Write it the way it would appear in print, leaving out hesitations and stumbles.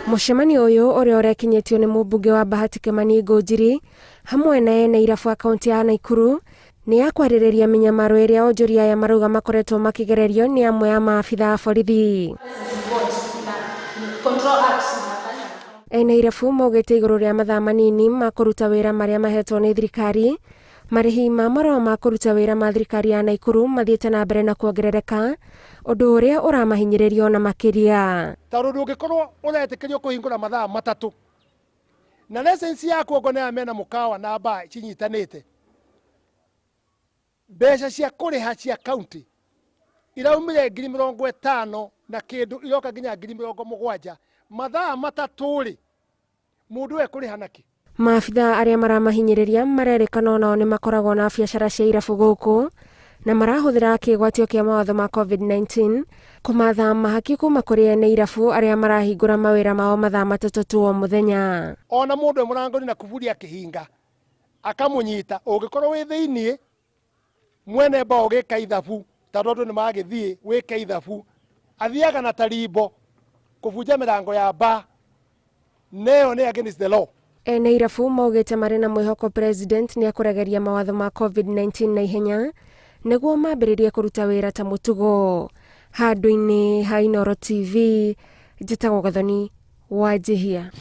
Mũcemanio ũyũ ũrĩa ũrekinyĩtio nĩ mũmbunge wa Bahati Kĩmani Ngũnjiri hamwe na ene irabu a kaunti ya Naikuru nĩ ya kwarĩrĩria mĩnyamaro ĩrĩa onjoria aya marauga makoretwo makĩgererio nĩ amwe a maabitha a borithi. Ene irabu maugĩte igũrũ rĩa mathaa manini ma kũruta wĩra marĩa mahetwo nĩ thirikari, marĩhi ma marũa ma kũruta wĩra ma thirikari ya Naikuru mathiĩte na mbere na kuongerereka, ũndũ ũrĩa ũramahinyĩrĩria ona makĩria. Tondũ ndũngĩkorwo ũretĩkĩrio kũhingũra mathaa matatũ na license yaku okorwo nĩ aya mena mũkawa na bar cinyitanĩte, mbeca cia kũrĩha cia county iraumire 50,000 na kĩndũ iroka nginya 70,000 mathaa matatũ rĩ, mũndũ ekũrĩha nakĩ? Maabitha arĩa maramahinyĩrĩria marerĩkana onao nĩ makoragwo na biacara cia irabu gũkũ na marahũthĩra kĩgwatio kĩa mawatho ma COVID-19 kũmatha mahaki kuma kũrĩ ene irabu arĩa marahingũra mawĩra mao mathaa matatũ tu o mũthenya. Ona mũndũ e mũrango-inĩ na kuburi akĩhinga akamũnyita, ũngĩkorwo wĩ thĩiniĩ mwene mbaũ gĩka ithabu, tondũ andũ nĩ magĩthiĩ wĩke ithabu, athiaga na tarimbo kũbunja mĩrango ya bar, na ĩyo nĩ against the law. Ene irabu maugĩte marĩ na mwĩhoko President nĩekũregeria mawatho ma COVID-19 na ihenya nĩguo mambĩrĩrie kũruta wĩra ta mũtugo. Handũ-inĩ ha Inooro TV, njĩtagwo Gathoni Wanjihia.